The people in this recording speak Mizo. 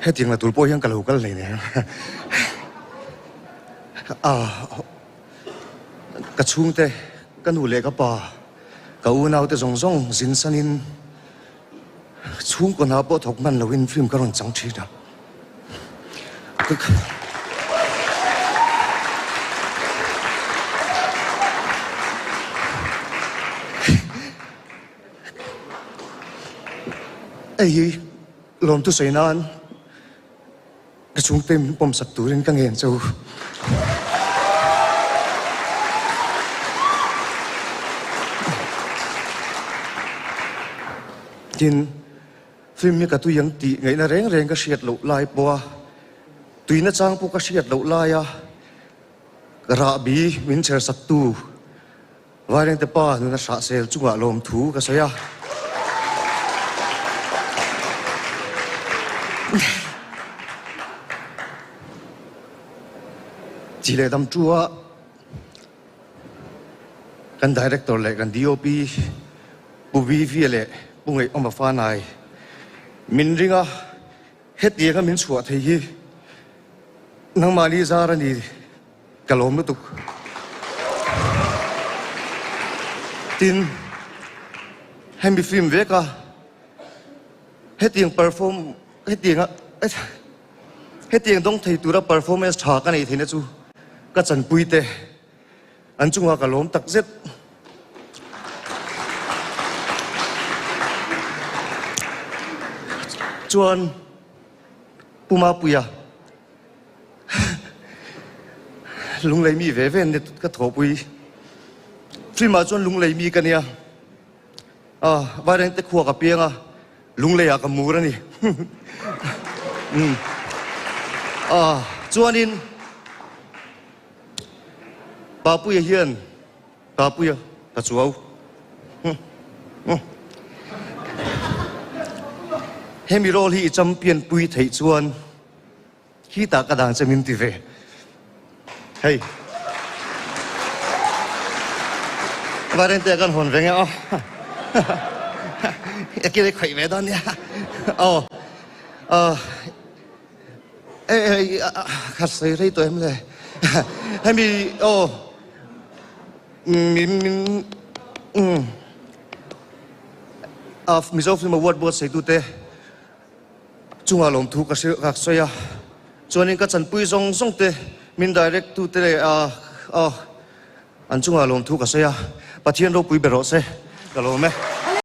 Hetiang la tur pawh hian ka lo kal hleinem. Ka chhungte, ka nu leh ka pa, ka unaute zawng zawng zin sanin chhungkaw hna pawh thawk hman loin film ka rawn chang thin a. Hei hi lawmtu sawi nan ka chhungte min pawmsak turin ka ngen che u. Tin, film hi ka tui ang tih ngaihna reng reng ka hriat loh lai pawha tuina chang pawh ka hriat loh laia rahbi min chhersaktu Vairengte pa nuna hrahsel chungah lawmthu ka sawi a. Chi leh dam ṭu a kan Director leh kan DOP Pu VV leh Pu Ngaihawma Fanai min ring a, hetianga min chhuah thei hi nangmahni zar a ni. Ka lawm lutuk. Tin, hemi film vek a, hetiang perform, hetianga, hetiang dawng thei tura performance tha ka neih theihna chu ka chanpui te an chungah ka lawm tak zet. Chuan Pu Mapuia. Lunglei mi ve ve an ni ka thawhpui. Film ah chuan lunglei mi ka nia. Ah, Vairengte khua ka piang a, lunglei ah ka mur a ni. Ah, chuanin Papuia hian Papuia ka chuau. Hemi role hi i champion pui theih chuan Khitah ka dang che min ti ve. Hei. Varente kan hawn ve nge aw. E kile khawih ve dawn nia. Aw. E e kha sawi rei tawh em le. Hemi aw min min Mizo Film Award buatsaitute Chungah lawmthu ka hrilh ka sawi a, chuanin ka chanpui zawng zawng te, min direct tu te leh a an chungah lawmthu ka sawi a, Pathian ropui ber rawh se, ka lawm e.